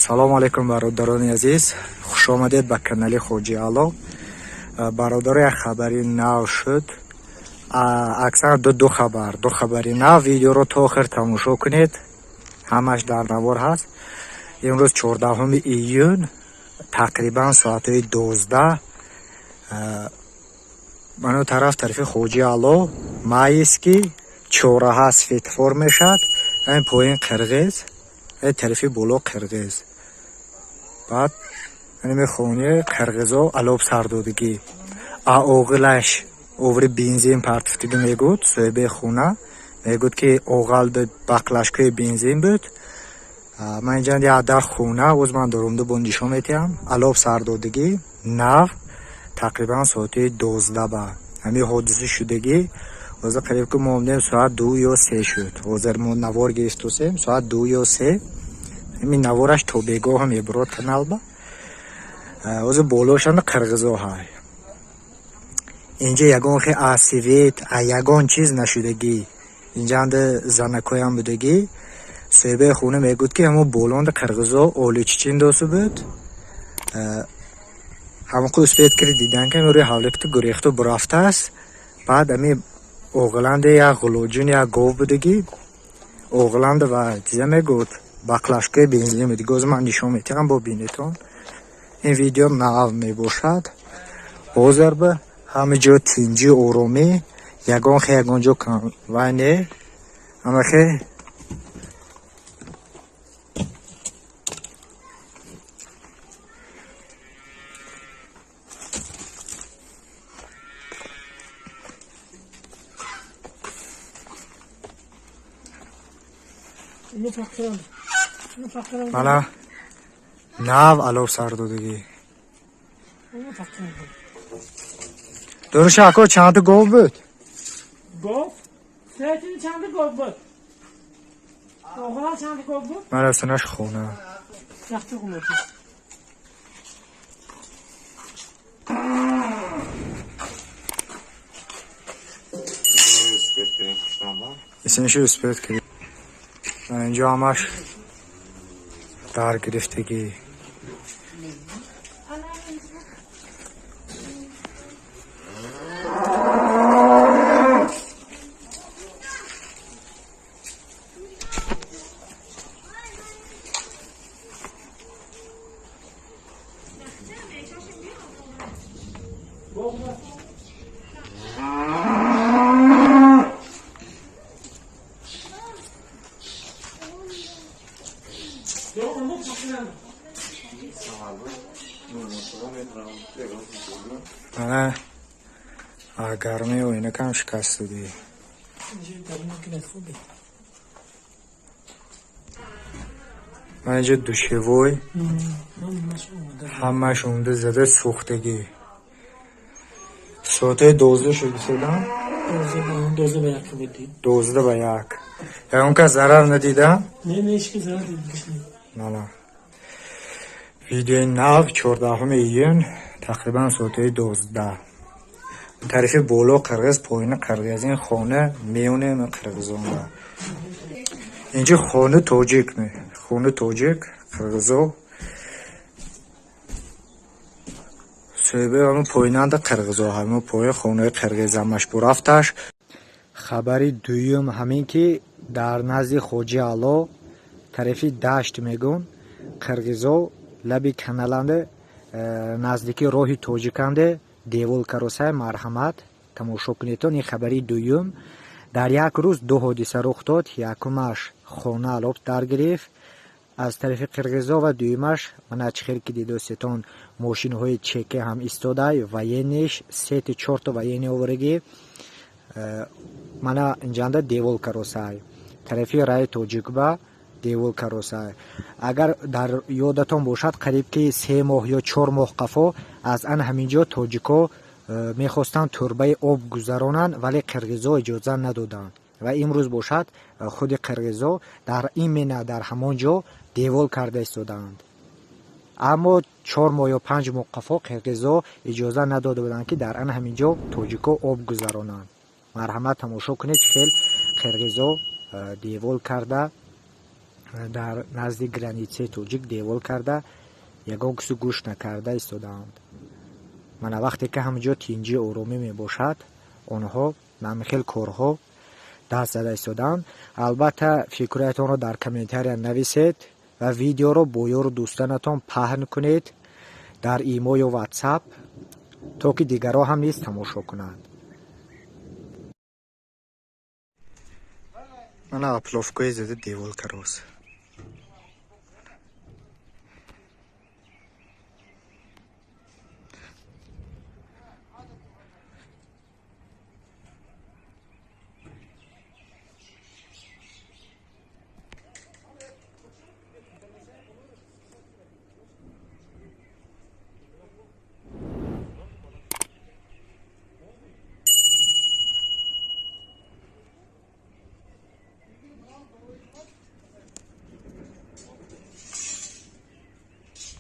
Салому алайкум, бародарони азиз, хушомадед ба канали Хоҷи Аъло. Бародаро, як хабари нав шуд. Аксар ду хабар, ду хабари нав. Видеоро то охир тамошо кунед, ҳамаш дар навор ҳаст. Имрӯз 14 июн, тақрибан соатҳои 12, ману тараф, тарафи Хоҷи Аъло, Майский чорраҳа, светофор мешавад. Ин поин қирғиз, тарафи боло қирғиз. Баъд ҳамин хонаи қирғизо алоб сардодагӣ, а оғилаш оври бензин партифтагӣ мегӯд. Соҳиби хона мегӯд, ки оғалда баклажкаи бензин буд. Ман инҷа як дар хона оз ман доромда бо нишон метиҳам. Алоб сардодагӣ нав, тақрибан соати 12 ба ҳамин ҳодиса шудагӣ. Ҳозир қариб ки мо омдем, соат 2 ё 3 шуд. Ҳозир мо навор гирифтусем соат 2 ё 3. Ҳамин навораш то бегоҳа мебурод каналба. Ҳозир болошанда қирғизо ҳай. Инҷа ягон хе а свет, а ягон чиз нашудагӣ. Инҷанда занакоям будагӣ. Соҳибаи хона мегӯд, ки ҳамон болонда қирғизо оличичин досу буд. Ҳамон успеть кири дидан, ки рӯи ҳавликату гурехту бурафтааст. Баъд ами оғиланде як ғулоҷун, як гов будагӣ оғиланда ва чиза мегӯд, баклажкаи бензин буд. Гоз ман нишон метиҳам, бо бинетон. Ин видео нав мебошад. Ҳозир ба ҳама ҷо тинҷӣ, оромӣ, ягон хе ягон ҷо вай не, ҳамахе. Мана нав алов сардодагӣ. Дуруша, ако, чандта гов буд? Гов? Сетин чанд гов буд? Оғлан чанд гов буд? Мана синаш хона. Яхши хона. Исмиши успеть кирӣ. Инҷо ҳамаш дар гирифтагӣ. Мана гармии оинакам шикастудӣ. Мана инҷо душевой ҳамаш омда зада сӯхтагӣ. Соатҳои 12 шуд гуфтадам? 11:15 буд. 11:15. Ягон кас зарар надидам? Не, ҳеч ки зарар дидиш. Мана видеои нав, 14 июн, тақрибан соатҳои 12. Тарафи боло қирғиз, поини қирғиз. Ин хона меёнем қирғизонда. Инҷо хона тоҷик, хона тоҷик, қирғизо. Соҳиби ҳамон поинанда қирғизо, ҳамон пои хонаи қирғиз ҳамаш бурафташ. Хабари дуюм ҳамин, ки дар назди Хоҷи Аъло, тарафи дашт мегӯн, қирғизо лаби каналанде, наздики роҳи тоҷиканде девол каросай. Марҳамат, тамошо кунедтон. Ин хабари дуюм. Дар як рӯз ду ҳодиса рух дод. Якумаш хона алоб дар гирифт аз тарафи қирғизо ва дуюмаш мана чӣ хел ки дидостетон, мошинҳои чеке ҳам истодай, военныйш, сети чорто военный оварагӣ. Мана инҷанда девол каросай, тарафи раи тоҷикба девол каросай. Агар дар ёдатон бошад, қариб ки 3 моҳ ё 4 моҳ қафо аз ан ҳамин ҷо тоҷико мехостанд турбаи об гузаронанд, вале қирғизо иҷоза надоданд. Ва имрӯз бошад, худи қирғизо дар именно дар ҳамон ҷо девол карда истодаанд. Аммо 4 моҳ ё 5 моҳ қафо қирғизо иҷоза надода буданд, ки дар ан ҳамин ҷо тоҷико об гузаронанд. Марҳамат, тамошо кунед, чӣ хел қирғизо девол карда. Дар назди границаи тоҷик девол карда, ягон кису гӯш накарда истодаанд. Мана, вақте ки ҳамаҷо тинҷӣ, оромӣ мебошад, онҳо ба ҳамин хел корҳо даст зада истодаанд. Албатта, фикрҳоятонро дар комментария нависед ва видеоро бо ёру дӯстонатон паҳн кунед дар Имо ё Ватсап, то ки дигарҳо ҳам низ тамошо кунанд. Мана, оплёткаи зада, девол кароз.